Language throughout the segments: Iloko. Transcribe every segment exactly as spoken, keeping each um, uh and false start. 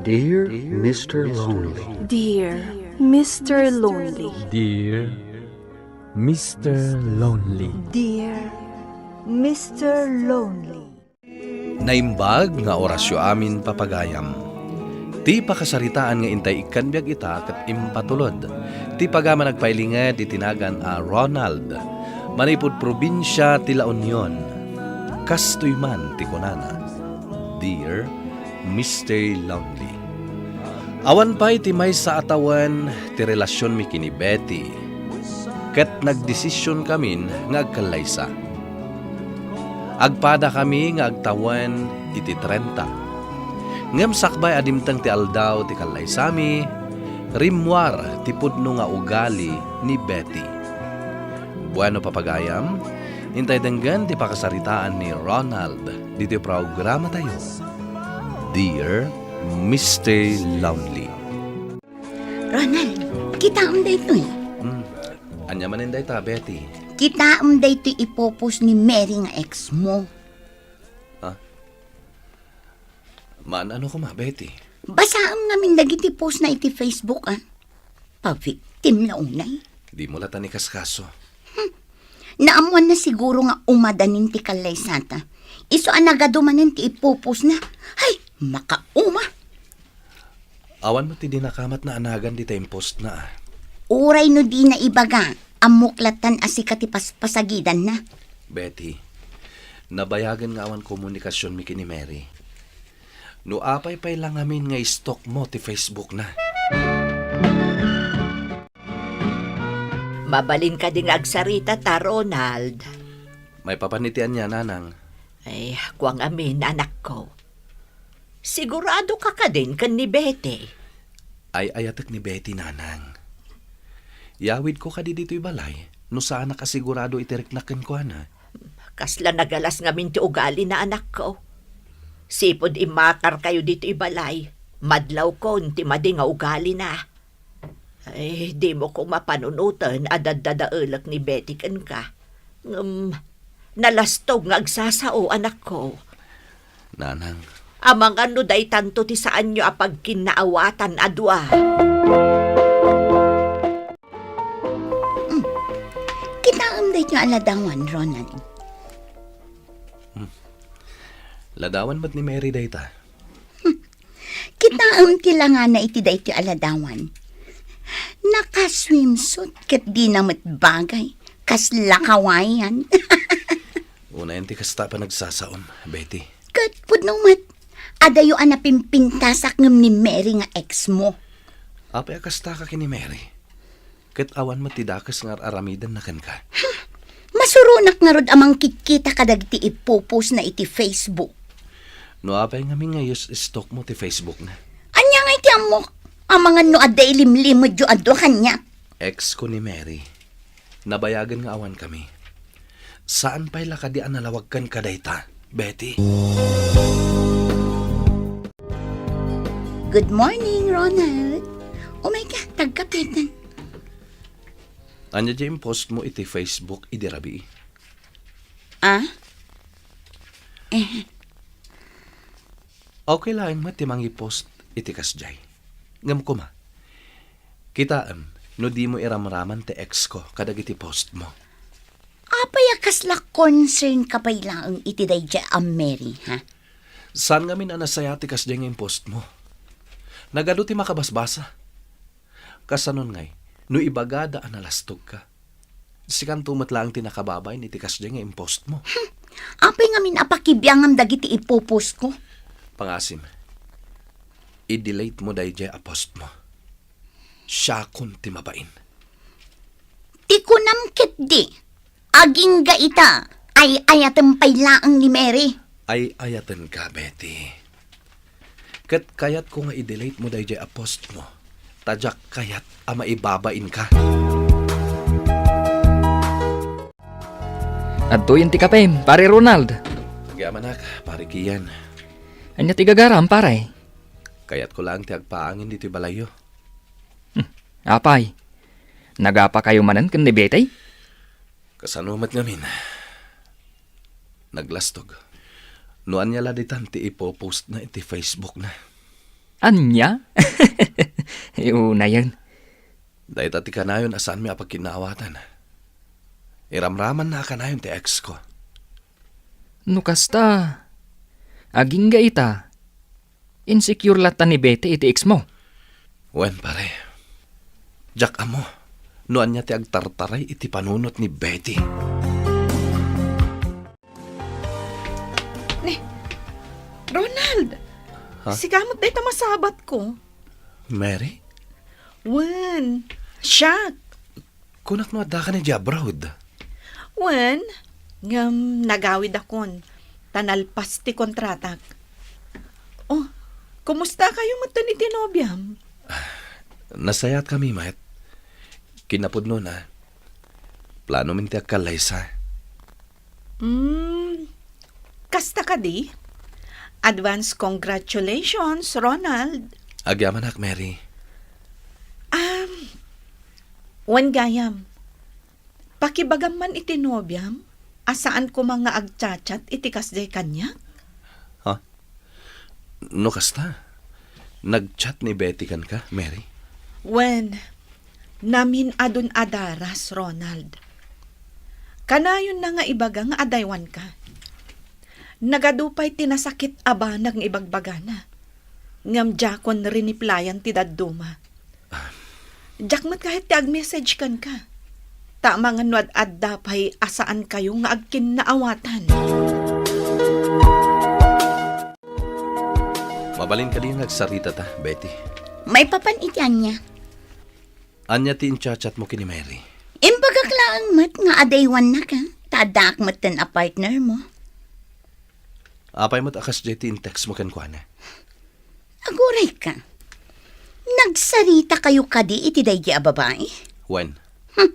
Dear Mister Lonely. Dear Mister Lonely. Dear Mister Lonely. Dear Mister Lonely. Naimbag nga orasyo amin, papagayam. Ti pakasaritaan nga intay ikkan biag ita ket impatulod ti pagaman agpailinged iti nagan a Ronald, manipud probinsia ti La Union. Kastoy man ti kunana, Dear Mister Lonely. Awan pay ti maysa a tawen ti relasionmi ken ni Betty, ket nagdesisionkamin nga agkallaysa. Agpadakami nga agtawen iti trenta. Ngem sakbay a dimteng ti aldaw ti kallaysami, rimmuar ti pudno nga ugali ni Betty. Bueno, papagayam, intay denggen ti pakasaritaan ni Ronald ditoy programatayo, Dear Mister Lonely. Ronald, kitaem daytoy. Hmm. Ania manen dayta, Betty? Kitaem daytoy ipopost ni Mary nga ex mo. Ha? Maan-ano koma, Betty? Basaem ngamin dagiti post na iti Facebook, a. Pa-victim la unay. Dimo latan ikaskaso. Hmm. Naammoanna siguro nga umadanin ti kallaysata. Isu a nagadu manen ti ipopost na. Ay, makauma! Awan met ti dinakamatna a nagan dita impost na, a. Uray no dina ibaga, ammok latan a sika ti paspasagidanna. Betty, nabayagen nga awan komunikasionmi ken ni Mary. No apay pay la ngamin nga i-stalk mo ti Facebook na. Mabalin kadi nga agsarita ta, Ronald? Maipapan iti ania, nanang? Ay, kua ngamin, anakko. Sigurado ka kadin ken ni Betty? Ay-ayatek ni Betty, nanang. Yawidko kadi ditoy balay no saanak a sigurado iti riknak kenkuana. Kasla nagalas ngamin ti ugalina, anakko. Sipud immakarkayo ditoy balay, madlawkon ti madi nga ugalina. Ay, dimo koma panunoten a daddadaelek ni Betty kenka. Ngem, nalastog nga agsasao, anakko. Nanang. Amangan no daytanto ti saanyo a pagkinnaawatan a dua. Hmm. Kitaem daytoy a ladawan, Ronald. Hmm. Ladawan met ni Mary dayta. Kitaem ti langana iti daytoy a ladawan. Naka-swimsuit ket dina met bagay. Kasla kawayan. Unayen ti kasta a panagsasaom, Betty. Ket pudno met, adayo a napimpintasak ngem ni Mary nga ex mo. Apay a kasta ka ken ni Mary? Ket awan met ti dakes nga ar-aramidenna kenka. Masuronak ngarud a mangkitkita kadagiti ipopost na iti Facebook. No apay ngamin nga i-stalk mo ti Facebook na? Ania ngay ti ammok? Amangan no adda ilimlimedyo a dua kaniak. Ex ko ni Mary. Nabayagen nga awankami. Saan pay la kadi a nalawag kenka dayta, Betty? Good morning, Ronald. Umay ka, tagkapeten. Ania diay impost mo iti Facebook idi rabii? Ah? Eh. Okay laeng met ti mangipost iti kasdiay. Ngem koma, kitaem no dimo iramraman ti ex ko kadagiti post mo. Apay a kasla concern ka pay laeng iti daydiay a Mary, ha? Saan ngamin a nasayaat ti kasdiay nga impost mo? Nagadu ti makabasbasa. Kasanon ngay, no ibagada a nalastog ka? Sikanto met laeng ti nakababain iti kasdiay nga impost mo. Hmm. Apay ngamin a pakibiangam dagiti ipopost ko? Pangasim, i-delete mo daydiay a post mo. Siakon ti mabain. Ti kunam ketdi, agingga ita, ay-ayatem pay laeng ni Mary. Ay-ayatenka, Betty. Ket kayatko nga i-delete mo daydiay a post mo, ta diak kayat a maibabainka. Adtoyen ti kapem, Pare Ronald. Agyamanak, Pare Kian. Ania ti gagaram, pare? Kayatko laeng ti agpaangin ditoy balayyo. Hmm, apay, nagapakayo manen ken ni Betty? Kasano met ngamin? Naglastog. No ania la ditan ti ipopost na iti Facebook na. Ania? Unayen. Dayta ti kanayon a saanmi a pagkinnaawatan. Iramramanna a kanayon ti ex ko. No kasta, agingga ita, insecure latta ni Betty iti ex mo. Wen, pare. Diak ammo no ania ti agtartaray iti panunot ni Betty. Ni, Ronald! Ha? Sika met dayta masabatko. Mary? Wen, siak. Kunak no addaka idiay abroad. Wen, ngem nagawidakon, ta nalpas ti kontratak. Oh, kumusta kayo metten iti nobiam? Nasayaat kami met. Kinapudnona, plano min ti agkallaysa. Hmm, kasta kadi? Advance congratulations, Ronald. Agyamanak, Mary. Um, wen gayam, pakibagam man iti nobiam a saan koma nga agchat-chat iti kasdiay kaniak? Ha? No kasta, nagchat ni Betty kenka, Mary? Wen, namin-adun a daras, Ronald. Kanayonna nga ibaga nga adaywanka. Nagadu pay ti nasakit a banag nga ibagbagana. Ngem diakon riniplayan ti dadduma. Diak met kayat ti agmessage kenka. Ta amangan no ad-adda pay a saankayo nga agkinnaawatan. Mabalin kadi nga agsaritata, Betty? Maipapan iti ania? Ania ti inchatchatmo ken ni Mary? Imbagak laeng met nga adaywannaka, ta addaak metten a partnermo. Apay met a kasdiay ti intextmo kenkuana? Aguray ka. Nagsaritakayo kadi iti daydiay a babai? Wen. Hmm.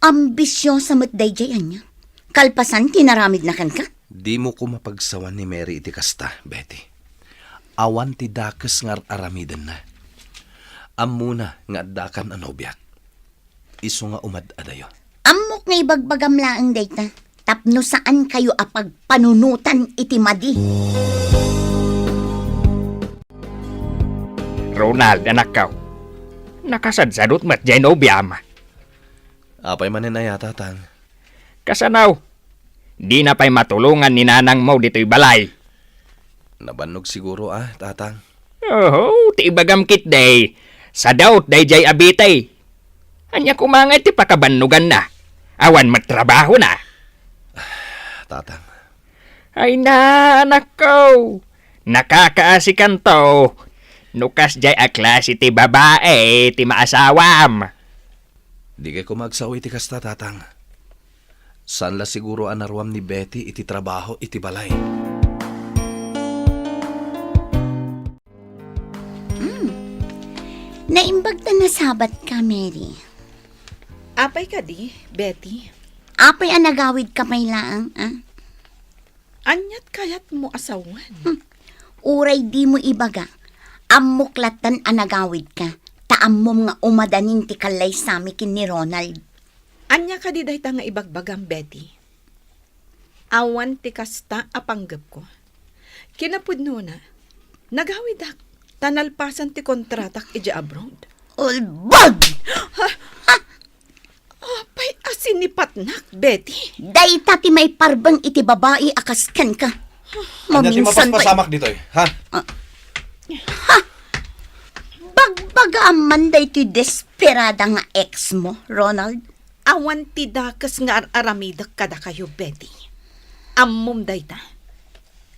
Ambisiosa met daydiay ania? Kalpasan ti naramidna kenka? Dimo koma pagsawan ni Mary iti kasta, Betty. Awan ti dakes nga ar-aramidenna. Ammona nga addakan a nobiak. Isu nga umad-adayo. Ammok nga ibagbagam laeng dayta, tapno saankayo a pagpanunotan iti madi. Ronald, anakko, nakasadsadot met jay nobiam. Apay manen aya, Tatang? Kasano? Dina pay matulongan ni nanangmo ditoy balay. Nabannog siguro a, Tatang. Oho, ti ibagam ketdi, sadaot daydiay a bitay. Ania koma ngay ti pakabannoganna? Awan met trabahona. Tatang. Ay na, anakko. Nakakaasikanto. No kasdiay a klase ti babai ti maasawam. Dikay koma agsao iti kasta, Tatang. Saan la siguro a naruam ni Betty iti trabaho iti balay. Hmm. Naimbag ta nasabatka, Mary. Apay kadi, Betty? Apay a nagawidka pay laeng, a? Aniat kayatmo a sawen? Hmm. Uray dimo ibaga, ammok lattan a nagawidka, ta ammom nga umadanin ti kallaysami ken ni Ronald. Ania kadi dayta nga ibagbagam, Betty? Awan ti kasta a panggepko. Kinapudnona, nagawidak ta nalpasan ti kontratak idiay abroad. Ulbod! Ha? Ha? Apay a sinipatnak, Betty? Dayta ti maiparbeng iti babai a kas kenka. Ania ti maminsan pay mapaspasamak ditoy, ha? Ah. Ha? Bagbagaam man daytoy desperada nga ex mo, Ronald. Awan ti dakes nga ar-aramidek kadakayo, Betty. Ammom dayta.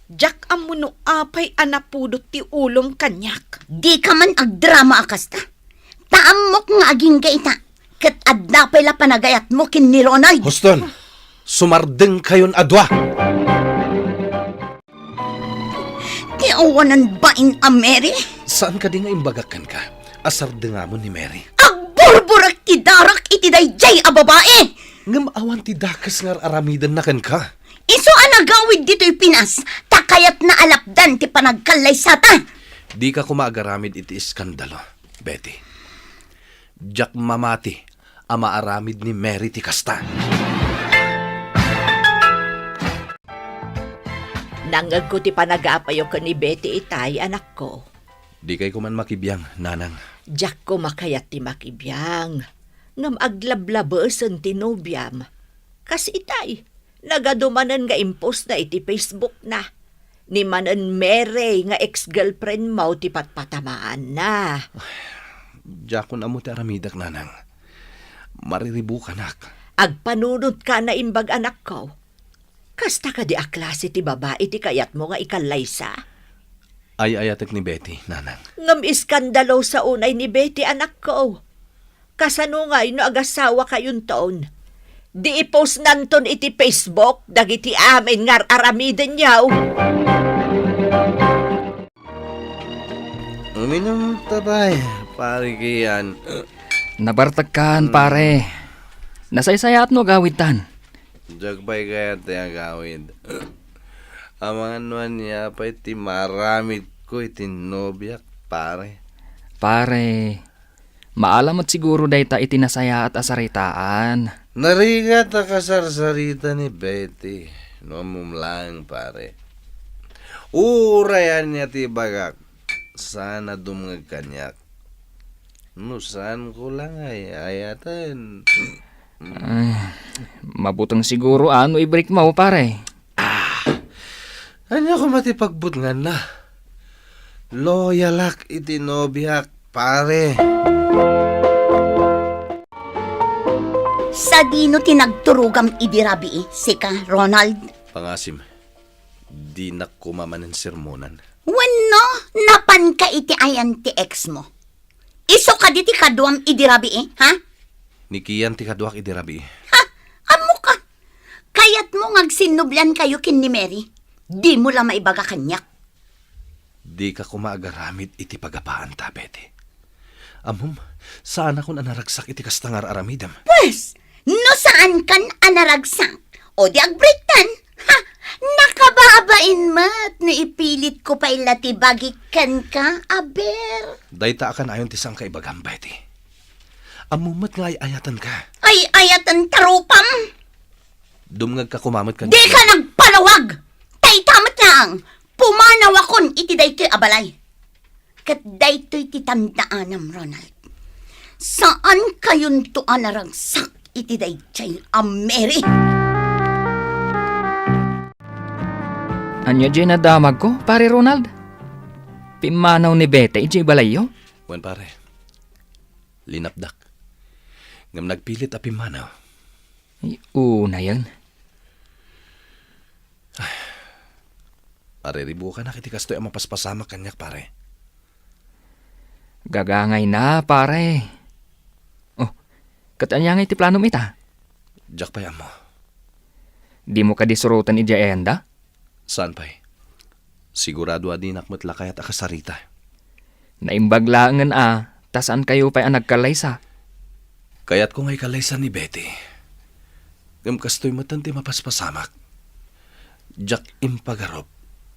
Diak ammo no apay a napudot ti ulom kaniak. Dika man agdrama a kasta. Ta ammok nga agingga ita, ket adda pay la panagayatmo ken ni Ronald. Huston, sumardengkayon a dua. Ti awanan bain a Mary? Saan kadi nga imbagak kenka a sardengamon ni Mary? Agburburek ti darak iti daydiay a babai! Ngem awan ti dakes nga ar-aramidenna kenka. Isu a nagawid ditoy Pinas, ta kayatna a lapdan ti panagkallaysata. Dika koma agaramid iti iskandalo, Betty. Diak mamati a maaramid ni Mary ti kasta. Nangngegko ti panagapayo ken ni Betty itay, anakko. Dikay koman makibiang, Nanang. Diak koma kayat ti makibiang. Ngem aglablabesen ti nobiam. Kas itay, nagadu manen nga impostna iti Facebook na. Ni manen Mary nga ex-girlfriend mo ti patpatamaanna. Diakon ammo ti aramidek, Nanang. Mariribukanak. Agpanunot ka naimbag, anakko. Kasta kadi a klase ti babai ti kayatmo nga ikallaysa? Ay-ayatek ni Betty, Nanang. Ngem iskandalosa unay ni Betty, anakko. Kasano ngay no agasawakayonton? Di ipostnanton iti Facebook dagiti amin nga ar-aramidenyo. Uminom ta pay, pare Kian. Nabartekkan, pare. Nasaysayaat no agawidtan. Diak pay kayat ti agawid. Amangan no ania pay ti maaramidko iti nobiak, pare. Pare, maala met siguro dayta iti nasayaat a saritaan. Narigat a kasarsarita ni Betty, no ammom laeng, pare. Uray ania ti ibagak, saan a dumngeg kaniak. No saanko la nga ay-ayaten. Ay, mabuteng siguro a no ibrekmo, pare. Ah, ania koma ti pagbutnganna? Loyalak iti nobiak, pare. Sadino ti nagturogam idi rabii, sika, Ronald? Pangasim, dinak koma manen sermonan. Wenno, napanka iti ayan ti ex mo? Isu kadi ti kaduam idi rabii, ha? Ni Kian ti kaduak idi rabii. Ha? Ammoka? Kayatmo nga agsinnubliankayo ken ni Mary? Dimo la maibaga kaniak. Dika koma agaramid iti pagapaanta, Betty. Ammom, saanakon a naragsak iti kasta nga ar-aramidem. Pwes, no saankan a naragsak, o di agbreaktan, ha? Nakababain met no ipilitko pay la ti bagik kenka, aber. Dayta a kanayon ti saanka ibagam, Betty. Ammom met nga ay-ayatenka. Ay-ayaten ta rupam? Dumngegka koma met kaniak. Dika nagpalawag! Dayta met laeng, pumanawakon iti daytoy a balay. Ket daytoy ti tandaanam, Ronald. Saankayonto a naragsak iti daydiay a Mary. Ania diay nadamagko, Pare Ronald? Pimmanaw ni Betty idiay balayyo? Wen, pare. Linapdak. Ngem nagpilit a pimmanaw. Ay, unayen. Mariribukanak iti kastoy a mapaspasamak kaniak, pare. Gagangayna, pare. Oh, ket ania ngay ti planom ita? Diak pay ammo. Dimo kadi suroten idiay ayanda? Saan pay. Sigurado a dinak met la kayat a kasarita. Naimbag laengen a, ta saankayo pay a nagkallaysa. Kayatko nga ikallaysa ni Betty. Ngem kastoy metten ti mapaspasamak. Diak impagarup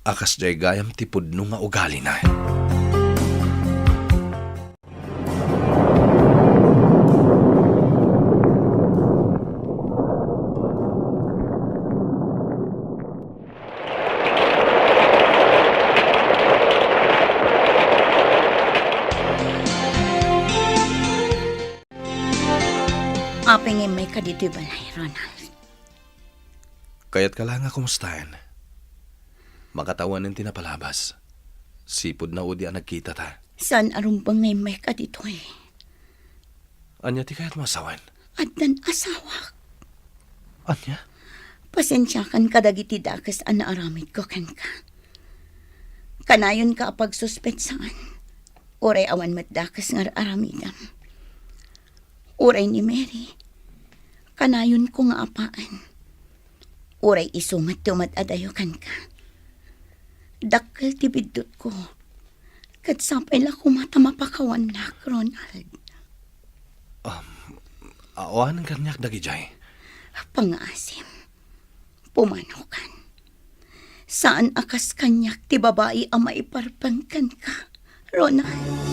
a kasdiay gayam ti pudno nga ugalina. Apay nga immayka ditoy balay, Ronald? Kayatka la nga kumustaen. Makatawanen ti napalabas. Sipud naudi a nagkitata. Saan a rumbeng nga immayka ditoy? Ania ti kayatmo a sawen? Addan asawak. Ania? Pasensiakan kadagiti dakes a naaramidko kenka. Kanayonka a pagsuspetsaan. Uray awan met dakes nga ar-aramidem. Uray ni Mary, kanayonko nga apaen. Uray isu met ti umad-adayo kenka. Dakkel ti biddutko. Ket sapay la koma ta mapakawannak, Ronald. Um, awanen kaniak dagidiay. Pangaasim, pumanaw kan. Saan a kas kaniak ti babai a maiparpeng kenka, Ronald.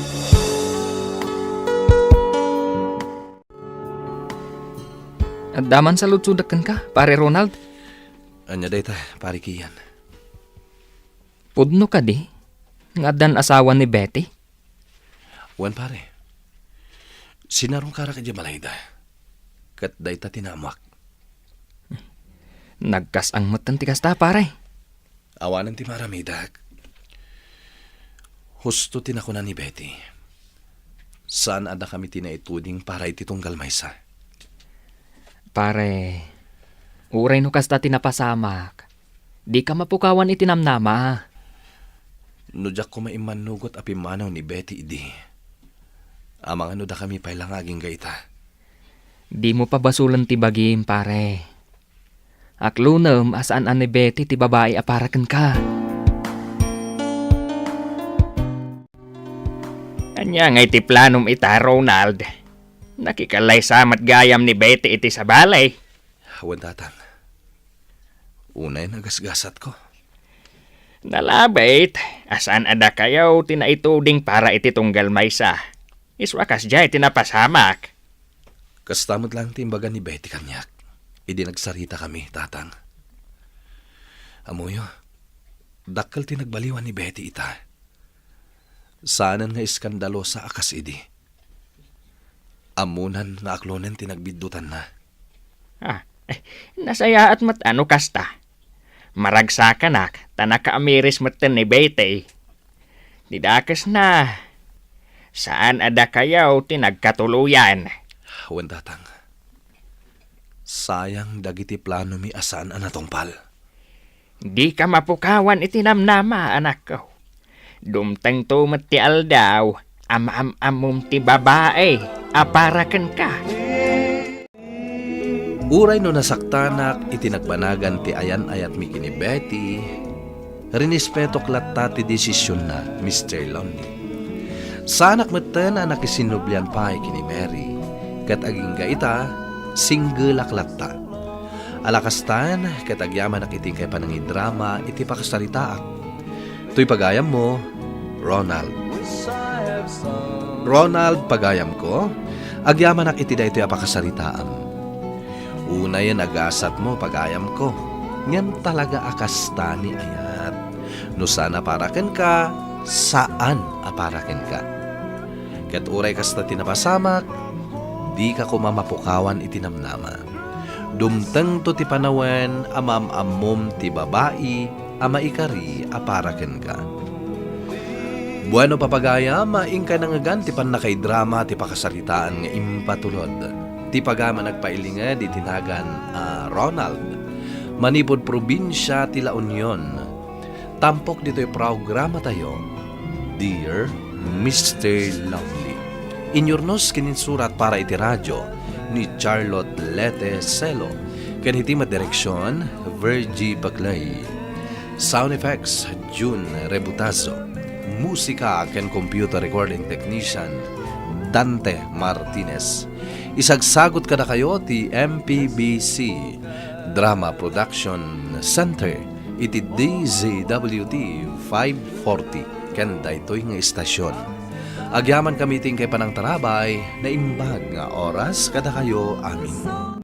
Adda man saludsodek kenka, Pare Ronald. Ania dayta, Pare Kian? Pudno kadi nga addan asawa ni Betty? Wen, pare. Sinarungkarak idiay balayda. Ket dayta ti naammoak. Nagkas-ang metten ti kasta, pare. Awanen ti maaramidak. Husto ti nakuna ni Betty. Saan a dakami ti naituding para iti tunggal maysa. Pare, uray no kasta ti napasamak, dika mapukawan iti namnama. No diak koma immannugot a pimmanaw ni Betty idi, amangan no dakami pay la nga agingga ita. Dimo pabasolen ti bagim, pare. Aklonem a saan a ni Betty ti babai a para kenka. Ania ngay ti planom ita, Ronald? Nakikallaysa met gayam ni Betty iti sabali. Wen, Tatang. Unay nagasgasatko. Nalabit a saan a dakayo ti naituding para iti tunggal maysa. Isu a kasdiay ti napasamak. Kasta met laeng ti imbaga ni Betty kaniak idi nagsaritakami, Tatang. Ammoyo, dakkel ti nagbaliwan ni Betty ita. Saanen nga eskandalosa a kas idi. Ammonan nga aklonen ti nagbiddutanna. Ah, eh, nasayaat met a no kasta. Maragsakanak ta nakaamiris metten ni Betty. Ti dakesna, saan a dakayo ti nagkatuloyan. Wen, Tatang. Sayang dagiti planomi a saan a natungpal. Dika mapukawan iti namnama, anakko. Dumtengto met ti aldaw a maam-ammom ti babai a para kenka. Uray no nasaktanak iti nagbanagan ti ayan-ayatmi ken ni Betty, rinispetok latta ti desisionna, Mister Lonely. Saanak metten a nakisinnublian pay ken ni Mary, ket agingga ita, singgelak latta. Ala kastan, ket agyamanak iti inkay panangidrama iti pakasaritaak. Toy pagayammo, Ronald. Ronald, pagayamko, agyamanak iti daytoy a pakasaritaam. Unayen a gasatmo, pagayamko, ngem talaga a kasta ni ayat. No saan a para kenka, saan a para kenka. Ket uray kasta ti napasamak, dika koma mapukawan iti namnama. Dumtengto ti panawen a maam-ammom ti babai a maikari a para kenka. Bueno, papagayam, inkay nangngegan ti pannakaidrama ti pakasaritaan nga impatulod. Ti pagayam a nagpailinged iti nagan a Ronald, manipud probinsia ti La Union. Tampok ditoy programatayo, Dear Mister Lovely. Inyurnos ken insurat para iti radio ni Charlotte Lete Celo, ken iti madireksion, Virgie Bagley. Sound effects, June Rebutazo. Musika ken computer recording technician, Dante Martinez. Isagsagut kadakayo ti M P B C Drama Production Center iti D Z W T five forty ken daytoy nga istasyon. Agyamankami iti inkay panangtarabay, naimbag nga oras kadakayo amin.